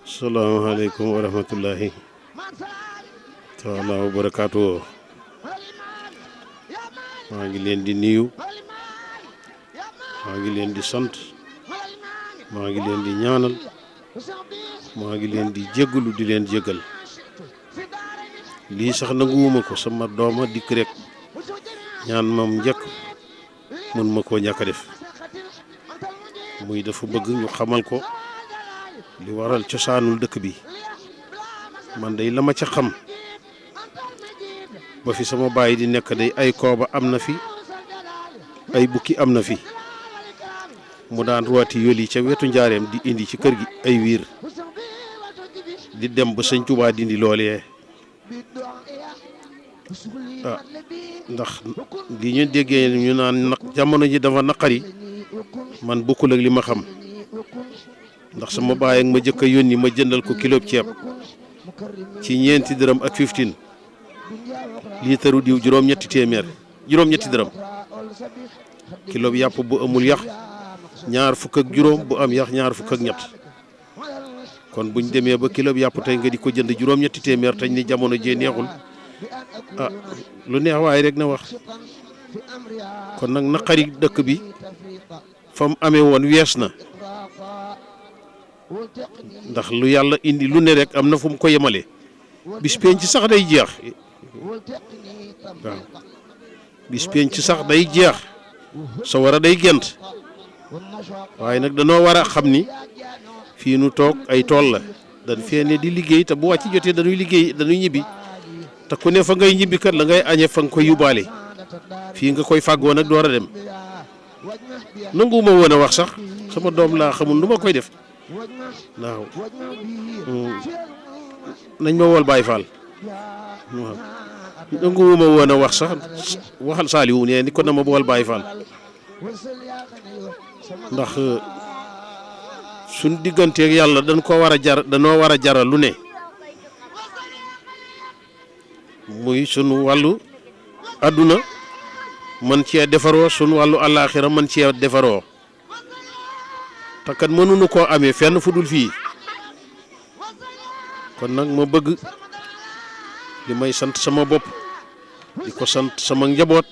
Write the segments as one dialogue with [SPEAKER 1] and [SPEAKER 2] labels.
[SPEAKER 1] salaamaaleykum wa rahmatullahi taala wa barakaatu. maa ngi leen di nuyu, maa ngi leen di sant, maa ngi leen di ñaanal, maa ngi leen di jéggalu di leen jéggal. lii sax nanguwuma ko, sama dooma dikk rek ñaan moom njëkk mun ma koo ñàkk a def. muy dafa bëgg ñu xamal ko li waral cosaanul dëkk bi. man day la ma ca xam ba fi sama baay di nekk day ay kooba am na fi, ay bukki am na fi. mu daan rooti yoli ca wetu njaareem di indi ci kër gi ay wiir di dem ba sëñ Tuubaa dindi loolee. ndax li ñu déggee ñu naan nag jamono ji dafa naqari, man bokkul ak li ma xam. ndax sama baay ak ma jëkk a yónni ma jëndal ko kilo ceeb ci ñeenti dërëm ak 15 liitaru diw juróom-ñetti dërëm. kilo bi yàpp bu amul yax ñaar fukk ak juróom, bu am yax ñaar fukk ak ñett. kon buñ demee ba kilo bi yàpp tey nga di ko jënd juróom-ñetti téeméer tañ ni jamono jee neexul, lu neex waaye rek na wax. kon nag naqari dëkk bi fa mu amee woon wees na, ndax lu yàlla indi lu ne rek am na fu mu ko yemale. bis penc sax day jeex, waaw bis penc sax day jeex, sa war a day gent. waaye nag danoo war a xam ni fii nu toog ay tool la, dañ fee ne di liggéey, te bu wàcc jotee dañuy liggéey, dañuy ñibbi. te ku ne fa ngay ñibbi kat la ngay añe fa nga koy yóbbaale, fii nga koy fàggoo nag door a dem. nanguwuma woon a wax sax, sama doom laa xamul nu ma koy def. waaw nañ ma wool Baye Fall. waaw nanguwuma woon a wax sax, waxal Saliou ne ni ko na ma wool Baye Fall. ndax suñ digganteeg yàlla dañ ko war a danoo war a jaral lu ne. muy sunu wàllu àdduna man cee defaroo, sunu wàllu àllaaxira man cee defaroo. te kat mënuñu koo amee fenn fu dul fii. kon nag ma bëgg li may sant sama bopp, di ko sant sama njaboot,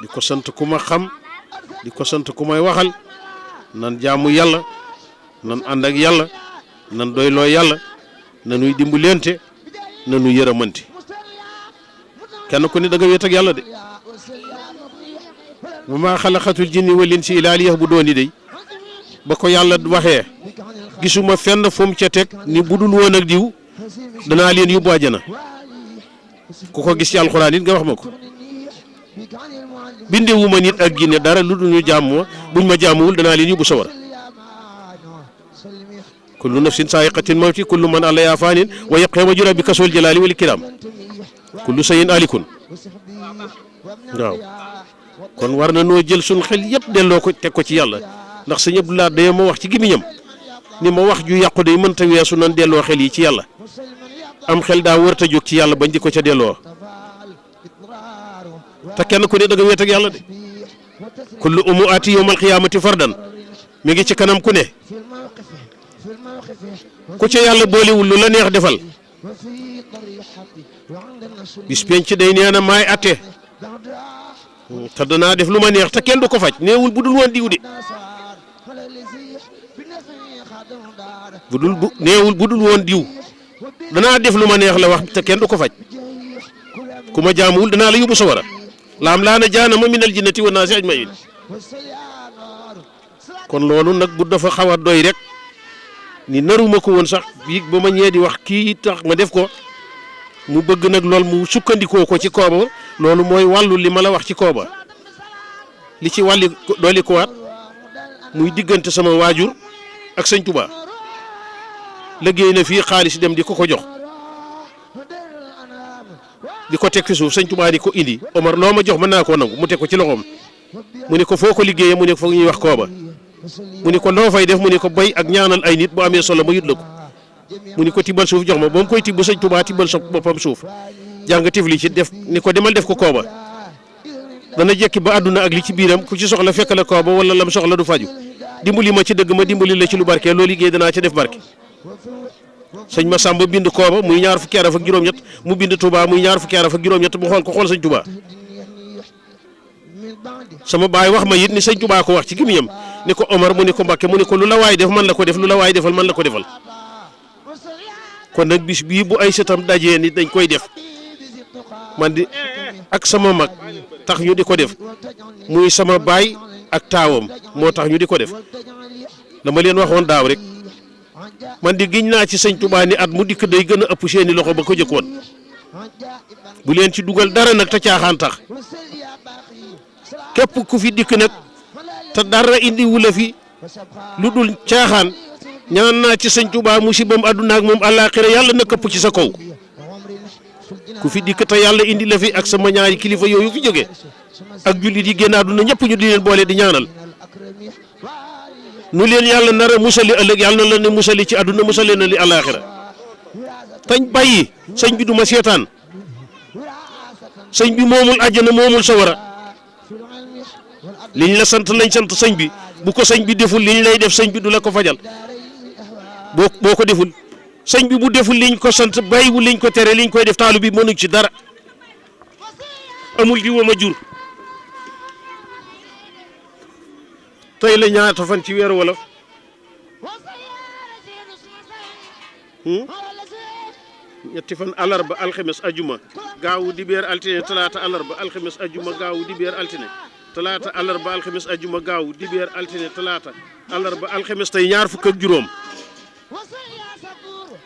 [SPEAKER 1] di ko sant ku ma xam, di ko sant ku may waxal. nan jaamu yàlla, nan ànd ak yàlla, nan doyloo yàlla, nanuy dimbalante, nanu yërëmante. kenn ku ne da nga wéet ak yàlla de. wa maa xalaqatul jinni wal insa illaa liya'buduuni day ba ko yàlla waxee gisuma fenn fu mu ca teg ni budul woon ak diw danaa leen yóbbu àjjana. ku ko gis ci alxuraan it nga wax ma ko. bindewuma nit ak ginne dara lu dul ñu jaamu buñ ma jaamuwul danaa leen yóbbu sawara. kullu nafsin saa'iqatul mawti kullu man alayhaa faanin wa yabqaa wajhu rabbika zul jalaali wal ikraam kullu shay'in haalikun. waaw kon war na noo jël suñ xel yëpp delloo ko teg ko ci yàlla. ndax sëñ Abdoulaye day ma wax ci gémmiñam ni ma wax ju yàqu day mënta weesu nan delloo xel yi ci yàlla. am xel daa wërta jóg ci yàlla bañ di ko ca delloo. te kenn ku ne da nga wéet ak yàlla de. kullu aati yawmal qiyaamati fardan mi ngi ci kanam ku ne. ku ca yàlla boolewul lu la neex defal. bis penc day nee na maay atte te danaa def lu ma neex te kenn du ko faj. neewul budul woon diw de. neewul budul woon diw danaa def lu ma neex la wax te kenn du ko faj. ku ma jaamuwul danaa la yóbbu sawara. laam laa na jaanama minal jinnati wan naasi ajma'iin. kon loolu nag bu dafa xaw a doy rek ni naruma ko woon sax bii ba ma ñee di wax kii tax ma def ko. mu bëgg nag lool mu sukkandikoo ko ci kooba. loolu mooy wàllu li ma la wax ci kooba. li ci wàlli dooli ko waat muy diggante sama waajur ak sëñ Tuubaa. liggéey na fii xaalis dem di ko jox di ko teg fi suuf sëñ Tuubaa di ko indi. Omar loo ma jox mën naa koo nangu mu teg ko ci loxoom. mu ne ko foo ko liggéeyee mu ne ko foog ñuy wax kooba. mu ne ko loo fay def mu ne ko bay ak ñaanal ay nit bu amee solo ma yut la ko. mu ni ko tibbal suuf jox ma ba mu koy tibb sëñ Tuubaa tibbal sa boppam suuf jàng tifli ci def ni ko demal def ko kooba. dana jekki ba àdduna ak li ci biiram ku ci soxla fekk la kooba wala lam soxla du faju. dimbali ma ci dëgg ma dimbali la ci lu barke loo liggéey danaa ca def barke. sëñ Massamba bind Kooba muy ñaar fukki araf ak juróom-ñett mu bind Touba muy ñaar fukki araf ak juróom-ñett mu xool ko xool sëñ Touba sama baay wax ma it ni sëñ Touba ko wax ci gémmiñam ni ko Omar mu ni ko Mbàkke mu ni ko lu la waay def man la ko def lu la waay defal man la ko defal kon nag bis bii bu ay sëtam dajee ni dañ koy def man di ak sama mag tax ñu di ko def muy sama baay ak taawam moo tax ñu di ko def dama leen waxoon daaw rek man di giñ naa ci sëñ Touba ni at mu dikk day gën a ëpp seeni loxo ba ko jëkkoon bu leen ci dugal dara nag te caaxaan tax képp ku fi dikk nag te dara indi wula fi lu dul caaxaan ñaan naa ci sëñ Touba musibam àdduna ak moom àllaaxira yàlla na këpp ci sa kaw ku fi dikk te yàlla indi la fi ak sama ñaari kilifa yooyu fi jóge ak jullit yi génn àdduna ñëpp ñu di leen boole di ñaanal nu leen yàlla nar a musali ëllëg yàlla na la ne musali ci àdduna musali na li àllaaxira tañ bàyyi sëñ bi du ma seetaan sëñ bi moomul àjjana moomul sawara liñ la sant lañ sant sëñ bi bu ko sëñ bi deful liñ lay def sëñ bi du la ko fajal boo ko deful sëñ bi bu deful liñ ko sant bàyyiwul liñ ko tere liñ koy def taalu bi mënu ci dara amul di wama jur tey la ñaata fan ci weeru wolof ñetti fan alarba alxames ajuma gaawu dibéer altine talaata alarba alxames ajuma gaawu dibéer altine talaata alarba alxames ajuma gaawu dibéer altine talaata alarba alxames tey ñaar fukk ak juróom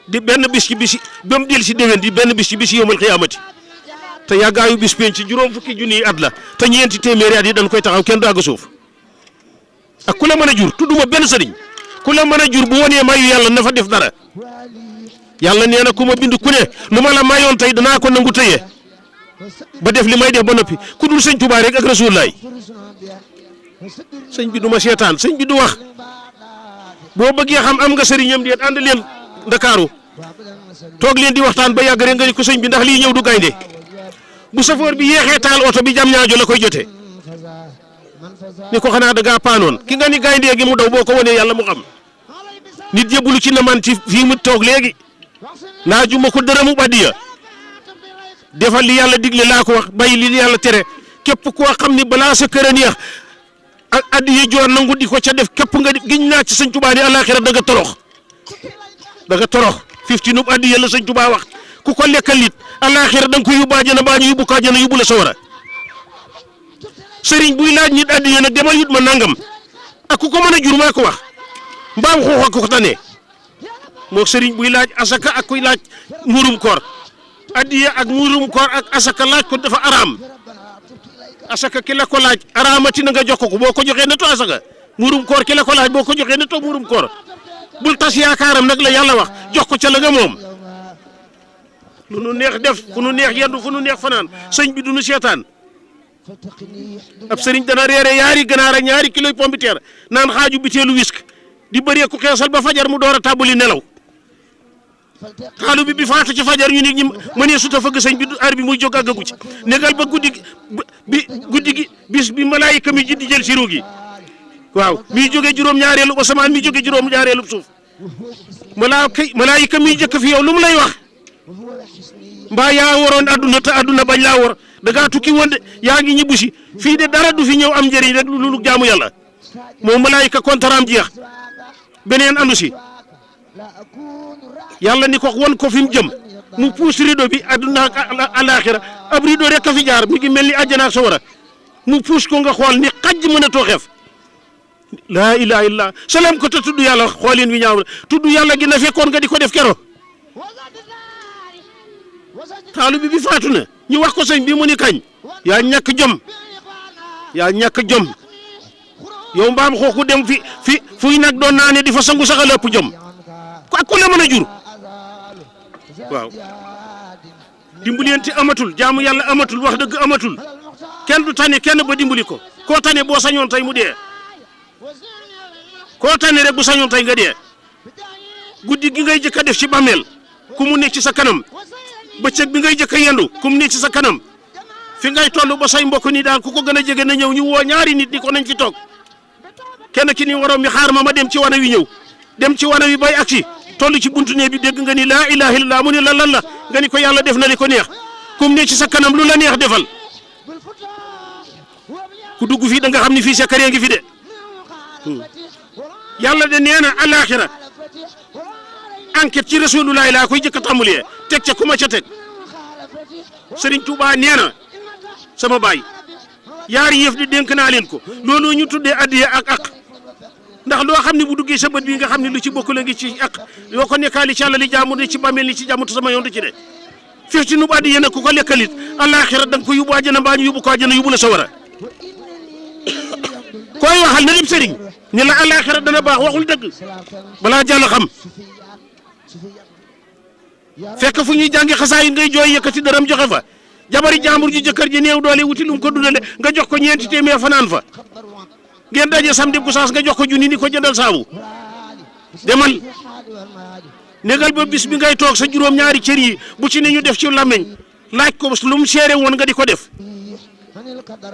[SPEAKER 1] di benn bis ci bisi ba mu del si déwén di benn bis ci bisi yowmal xiyaamati te yàggaayu bis penc ci juróom fukki junniy at la te ñeenti téeméeri at yi dañ koy taxaw kenn du àgg suuf ak ku la mën a jur tudduma benn sëriñ ku la mën a jur bu wonee mayu yàlla na fa def dara yàlla nee na ku ma bind ku ne lu ma la mayoon tey danaa ko nangu tëye ba def li may def ba noppi ku dul sëñ Tuubaa rek ak Rasulullaay sëñ bi du ma seetaan sëñ bi du wax boo bëggee xam am nga sëriñam déet ànd leen Ndakaaru toog leen di waxtaan ba yàgg rek nga ni ko sëñ bi ndax lii ñëw du gaynde bu safoor bi yéexee taal oto bi jam ñaajo la koy jotee ni ko xanaa da ngaa paanoon ki nga ni gayndee gi mu daw boo ko wanee yàlla mu xam nit jébbalu ci na man ci fii mu toog léegi laajuma ko dërëmu badiya defal li yàlla digle laa ko wax bàyyi li yàlla tere képp koo xam ni balaa sa kër a neex ak addiya joor nangu di ko ca def képp nga giñ naa ci sëñ Tuubaa ni àllaaxira da nga torox da nga torox 15 nub addiya la sëñ Tuubaa wax ku ko lekkal nit àllaaxira da nga ko yóbbu àjjana baa ñu yóbbu ko àjjana yóbbu la sawara sëriñ buy laaj nit addiya nag demal yut ma nangam ak ku ko mën a jur maa ko wax mbaam xuux ak ko tane moo sëriñ buy laaj asaka ak kuy laaj muurum koor addiya ak muurum koor ak asaka laaj ko dafa araam asaka ki la ko laaj araamati na nga jox ko boo ko joxee ne to asaka muurum koor ki la ko laaj boo ko joxee ne to muurum koor bul tas yaakaaram nag la yàlla wax jox ko ca la nga moom lu nu neex def fu nu neex yendu fu nu neex fanaan sëñ bi du nu seetaan ab sëriñ dana reere yaari ganaar ak ñaari kiloy pombiteer naan xaaju biteelu wisk di bëree ku xeesal ba fajar mu door a tàbbali nelaw xaalu bi faatu ci fajar ñu nit ñi mënee suta fëgg sëñ bi ar bi muy jóg àggagu ci negal ba guddi gi bis bi malaayika mi di jël si ruug yi waaw mi jógee juróom-ñaareelu asamaan mi jógee juróom-ñaareelu suuf malaayika mi jëkk fi yow lu mu lay wax mbaa yaa waroon adduna te adduna bañ laa war da ngaa tukki woon de yaa ngi ñibbu si fii de dara du fi ñëw am njëriñ rek lu jaamu yàlla moom malaayika kontaram jeex beneen andu si yàlla ni ko won ko fi mu jëm mu puus rido bi adduna ak alaaxira ab rido rek a fi jaar mi ngi mel ni àjjana ak sawara mu puus ko nga xool ni xajj mën a too xeef laa ilaha illa salaam ko te tudd yàlla xoolin wi ñaaw tudd yàlla gi na fekkoon nga di ko def kero taalu bi faatu na ñu wax ko sëñ bi mu ni kañ yaa ñàkk jom yow mbaam xooku dem fuy nag doon naa ne di fa sangu sax a lépp jom ku la mën a jur waaw dimbalante amatul jaamu yàlla amatul wax dëgg amatul kenn du tane kenn ba dimbali ko koo tane boo sañoon tey mu dee koo tane rek bu sañoon tey nga dee guddi gi ngay jëkk a def ci bàmmeel ku mu nekk ci sa kanam bëccëg bi ngay jëkk a yendu ku mu nekk ci sa kanam fi ngay toll ba say mbokk ni daal ku ko gën a jege na ñëw ñu woo ñaari nit ni ko nañ ci toog kenn ki ni waroon mi xaar ma dem ci wana wi ñëw dem ci wana wi bay agsi toll ci buntu nee bi dégg nga ni laa ilaha illallah mu ne la lan la nga ni ko yàlla def na li ko neex kum ne ci sa kanam lu la neex defal ku dugg fii da nga xam ni fii secret ngi fi de yàlla de nee na alaxira enquête ci rasulullah laa koy jëkk a tàmbalee teg ca ku ma ca teg Serigne Touba nee na sama baay yaari yëf di dénk naa leen ko loolu ñu tuddee addiya ak aq ndax loo xam ne bu duggee sa bët bi nga xam ne lu ci bokk la ngi ci aq yoo ko nekkaali ci àlla li jaamu ne ci bàmmeel li ci jaamu te sama yoon du ci de fii ci nub addiya nag ku ko lekkalit alaxira da nga ko yóbbu àjjana mbaa ñu yóbbu ko àjjana yóbbu la sa wara koy waxal na lim sëriñ ni la alaxira dana baax waxul dëgg balaa jàll xam fekk fu ñuy jàngi xasaay ngay jooy yëkkati dërëm joxe fa jabari jàmbur ji jëkkër ji néew doole wuti lu mu ko dundale nga jox ko ñeenti téeméer fanaan fa ngeen daje samedi bu saas nga jox ko junni ni ko jëndal saabu demal négal ba bis bi ngay toog sa juróom-ñaari cër yi bu ci ne ñu def ci làmmeñ laaj ko lu mu seere woon nga di ko def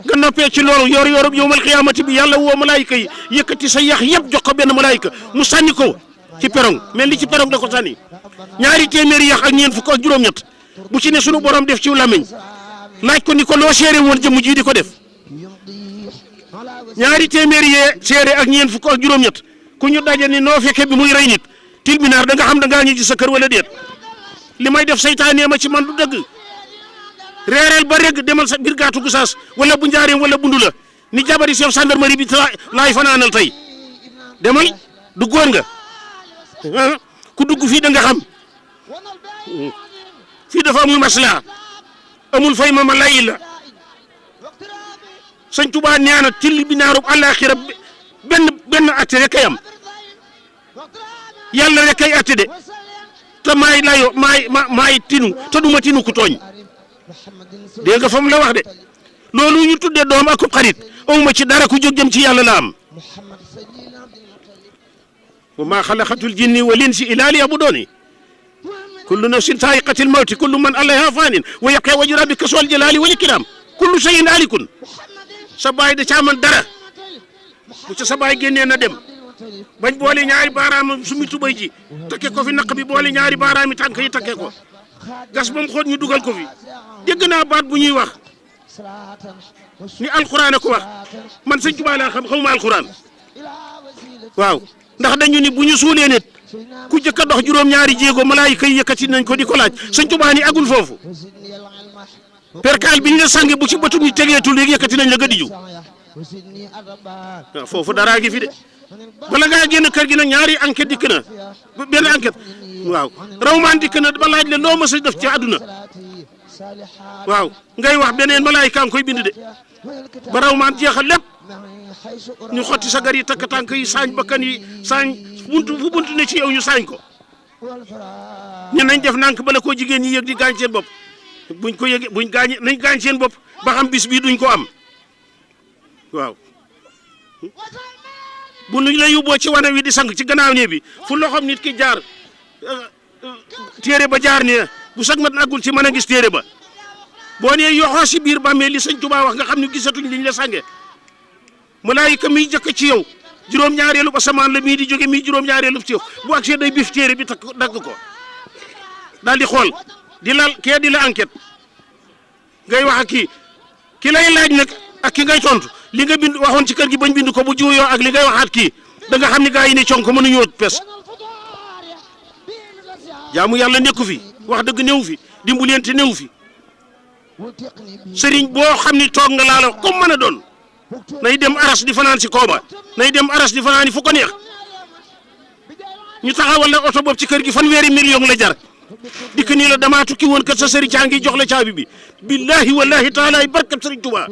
[SPEAKER 1] nga noppee ci loolu yor yowmal xiyaamati bi yàlla woo malaayika yi yëkkati sa yax yëpp jox ko benn malaayika mu sànni ko ci perong mel ni ci perong da ko sànni ñaari téeméeri yax ak ñeent fukk ak juróom-ñett bu ci ne sunu borom def ci làmmiñ laaj ko ni ko loo seere woon jëmm ji di ko def ñaari téeméeri yee seere ak ñeent fukk ak juróom-ñett ku ñu daje ni noo fekke bi muy rey nit tilminaar da nga xam da ngaa ñu ci sa kër wala déet li may def saytaane ma ci man du dëgg reereel ba reg demal sa biir gaatu Gusaas wala bu njaareem wala bundu la ni jabari chef gendarmerie bi laay fanaanal tey demal du góor nga ku dugg fii da nga xam fii dafa amul maslaa amul fay ma lay la sëñ Tuubaa nee na till bi naarub àllaaxira benn atte rek kay am yàlla rek kay atte de te maay layo maay tinu te duma tinu ku tooñ dégg nga fa mu la wax de loolu ñu tuddee doom ak xarit awma ci dara ku jóg jëm ci yàlla la am wa maa xalaqatul jinni wal insa illaa liya'buduuni kullu nafsin zaa'iqatul mawti kullu man alayhaa faanin wa yabqaa wajhu rabbika zul jalaali wal ikraam kullu shay'in haalikun sa baay da caa man dara bu ca sa baay génnee na dem bañ boole ñaari baaraam sumi tubay ji takke ko fi naq bi boole ñaari baaraami tànk yi takke ko gas ba mu xool ñu dugal ko fi dégg naa baat bu ñuy wax ni alxuraan a ko wax man sëñ Tuubaa laa xamuma alxuraan waaw ndax dañu ni bu ñu suulee nit ku jëkk a dox juróom-ñaari jéego malaayika yi yëkkati nañ ko di ko laaj sëñ Tuubaa ni agul foofu perkaal bi ñu la sànge bu ci bëtum ñu tegeetul léegi yëkkati nañ la gëdiju waaw foofu daraa gi fi de bala ngaa génn kër gi nag ñaari enquête dikk na benn enquête waaw rawmaan dikk na ba laaj le loo mës a def ci àdduna waaw ngay wax beneen malaayika nga koy bind de ba rawmaan jeexal lépp ñu xotti sagar yi takk tànk yi saañ bakkan yi saañ fu buntu ne ci yow ñu saañ ko ñu nañ def nànk bala koo jigéen ñi yëg di gaañ seen bopp buñ ko yëgee buñ gaañ nañ gaañ seen bopp ba xam bis bii duñ ko am waaw bu ñu la yóbboo ci wane wi di sang ci gannaaw ne bi fu loxoom nit ki jaar téere ba jaar ne bu sag mat nagul ci mën a gis téere ba boo nee yoxoo si biir bàmmeel li sëñ Tuubaa wax nga xam ne gisatuñ liñ la sange malaayika miy jëkk ci yow juróom-ñaareelu asamaan la mii di jóge mii juróom-ñaareelu ci yow bu agsee day bif téere bi takk dagg ko daal di xool di la kee di la enquête ngay wax ak ki lay laaj nag ak ki ngay tontu li nga bind waxoon ci kër gi bañ bind ko bu jiw yoo ak li ngay waxaat kii da nga xam ni gaa yi ne conk mënuñoo pes jaamu yàlla nekku fi wax dëgg néew fi dimbuleente néew fi sëriñ boo xam ni toog nga laala comme mën a doon nay dem aras di fanaan si kooba nay dem aras di fanaan fu ko neex ñu taxawal la oto boobu ci kër gi fanweeri million la jar dikk nii la damaa tukki woon kat sa sëriñ caa ngi jox la caabi bi billahi wallahi taala barkat sëriñ Tuubaa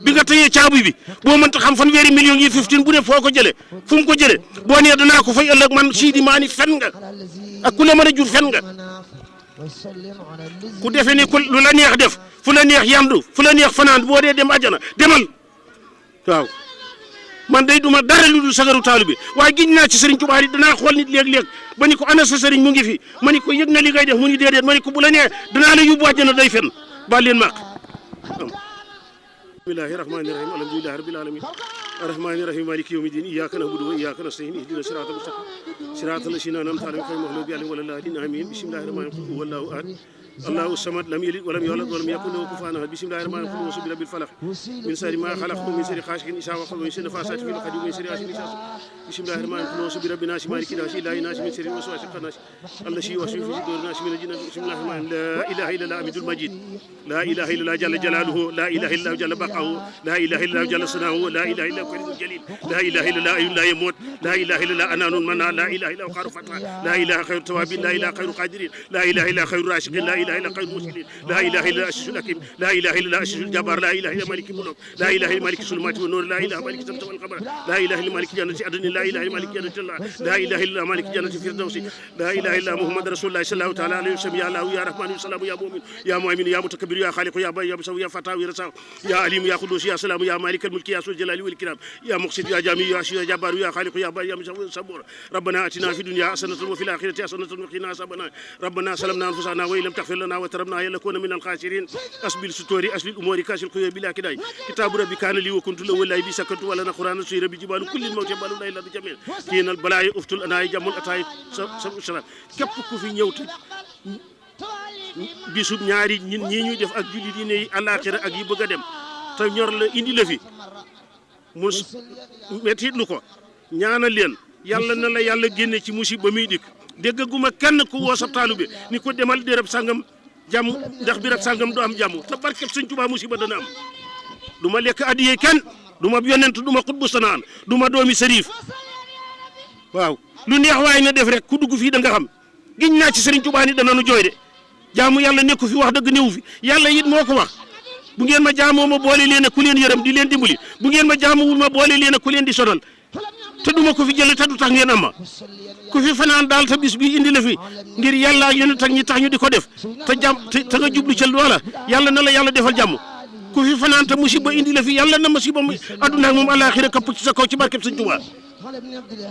[SPEAKER 1] bi nga tëyee caabi bi boo mënta xam fanweeri million yi 15 bu ne foo ko jëlee fu mu ko jëlee boo nee danaa ko fay ëllëg man Sidi maa ni fen nga ak ku la mën a jur fen nga ku defee ni ku lu la neex def fu la neex yandu fu la neex fanaan boo dee dem àjjana demal waaw man day duma dara lu dul sagaru taalu bi waaye giñ naa ci sëriñ Tuubaa yi danaa xool nit léeg-léeg ba ni ko ana sa sëriñ mu ngi fi ma ni ko yëg na li ngay def mu ni déedéet ma ni ko bu la nee danaa la yóbbu àjjana day fen baal leen màq bismillahi rahmani rahim alhamdulillahi rabbil alamin arrahmani rahim maliki yawmi din iyyaka na'budu wa iyyaka nasta'in ihdina siratal mustaqim siraatal laziina an'amta alayhim ghayril maghduubi alayhim wa lad-daalliin amiin bismillaahi rahmaani rahiim qul huwallaahu ahad Allahu samad lam yalid wa lam yulad wa lam yakun lahu kufuwan ahad bismillahir rahmanir rahim qul birabbil falaq min sharri ma khalaq min sharri ghasiqin idha waqab min sharri nafasati fil 'uqad min sharri hasidin idha hasad bismillahir rahmanir rahim qul birabbin nas malikin nas ilahin nas min sharri waswasil khannas alladhi yuwaswisu fi sudurin nas min al-jinnati bismillahir rahmanir rahim la ilaha illallah hamidul majid la ilaha illallah jalla jalaluhu la ilaha illallah jalla baqahu la ilaha illallah jalla sanahu la ilaha illallah karimul jalil la ilaha illallah ayyun la yamut la ilaha illallah ananun manna la ilaha illallah qaru fatah la ilaha khairu tawabin la ilaha khairu qadirin la ilaha illallah khairu rasiqin la ilaha illallah khairu muslimin لا إله إلا العزيز الحكيم لا إله إلا العزيز الجبار لا إله إلا مالك الملك لا إله إلا مالك الظلمات والنور لا إله مالك الشمس والقمر لا إله إلا مالك جنة عدن لا إله إلا مالك جنة الله لا إله إلا مالك جنة الفردوس لا إله إلا محمد رسول الله صلى الله تعالى عليه وسلم يا الله يا رحمن يا سلام يا مؤمن يا مؤمن يا متكبر يا خالق يا بار يا بصير يا فتاح يا رسول يا عليم يا قدوس يا سلام يا مالك الملك يا ذو الجلال والإكرام يا مقسط يا جامع يا شفيع يا جبار يا خالق يا بار يا مصور صبور ربنا آتنا في الدنيا حسنة وفي الآخرة حسنة وقنا عذاب النار ربنا سلمنا أنفسنا وإن لم تغفر لنا وترحمنا لنكون من الخاسرين أسبل ستوري أسبل أموري كاشل قيا بلا كداي كتاب ربي كان لي وكنت له ولا بي سكنت ولا نقران سير بجبال كل الموت جبال لا إله إلا جميل كين البلاء أفتل أنا جمل أتاي سلام كيف ku fi ñëw te bisub ñaari ñi ñu def ak jullit yi ne àllaaxira ak yi bëgg a dem te ñor la indi la fi mu metti lu ko ñaanal leen yàlla na la yàlla génne ci musiba muy dikk déggaguma kenn ku woo sa taalube ni ko demal dérëb sàngam jàmm ndax bi rek sàngam du am jàmm te barkeb sëñ Tuubaa musiba dana am du ma lekk addiye kenn du ma yonent du ma xutbu sanaan du ma doomi sëriif waaw lu neex waaye na def rek ku dugg fii da nga xam giñ naa ci sëriñ Tuubaa ni dana nu jooy de jaamu yàlla nekku fi wax dëgg néew fi yàlla it moo ko wax bu ngeen ma jaamoo ma boole leen a ku leen yërëm di leen dimbali bu ngeen ma jaamuwul ma boole leen a ku leen di sonal te duma ko fi jële te du tax ngeen am ma ku fi fanaan daal te bis bi indi la fi ngir yàlla yonent ak ñi tax ñu di ko def te jàmm te nga jublu ca loola yàlla na la yàlla defal jàmm ku fi fanaan te musiba indi la fi yàlla na musiba mu adduna ak moom àllaaxira kapp ci sa kaw ci barkeb sëñ Tuubaa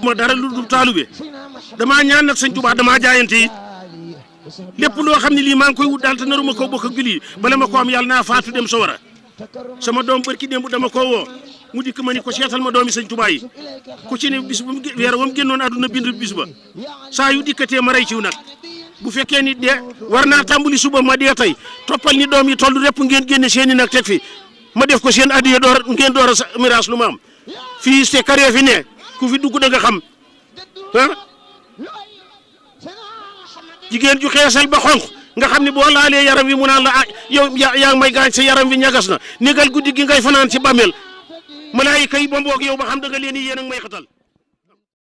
[SPEAKER 1] ma dara lu dul taalube damaa ñaan nag sëñ Tuubaa damaa jaayante it lépp loo xam ne lii maa ngi koy wut daal te naruma koo bokk ak julli bala ma ko am yàlla naa faatu dem sawara sama doom barki démb dama koo woo mu dikk ma ni ko seetal ma doomi sëñ Tuubaa yi ku ci ne bis bu mu weer wam génnoon àdduna bind bis ba saa yu dikkatee ma rey ciw nag bu fekkee ni de war naa tàmbali suba ma dee tey toppal ni doom yi toll répp ngeen génne seeni nag teg fi ma def ko seen addiya door ngeen door a miraas lu ma am fii c'est carré fi ne ku fi dugg da nga xam ah jigéen ju xeesal ba xonq nga xam ne boo laalee yaram wi mu naan la ah yow yaa ngi may gaañ sa yaram wi ñagas na négal guddi gi ngay fanaan ci bàmmeel malaayika yi ba mboog yow ba xam da nga leen yéen a ngi may xatal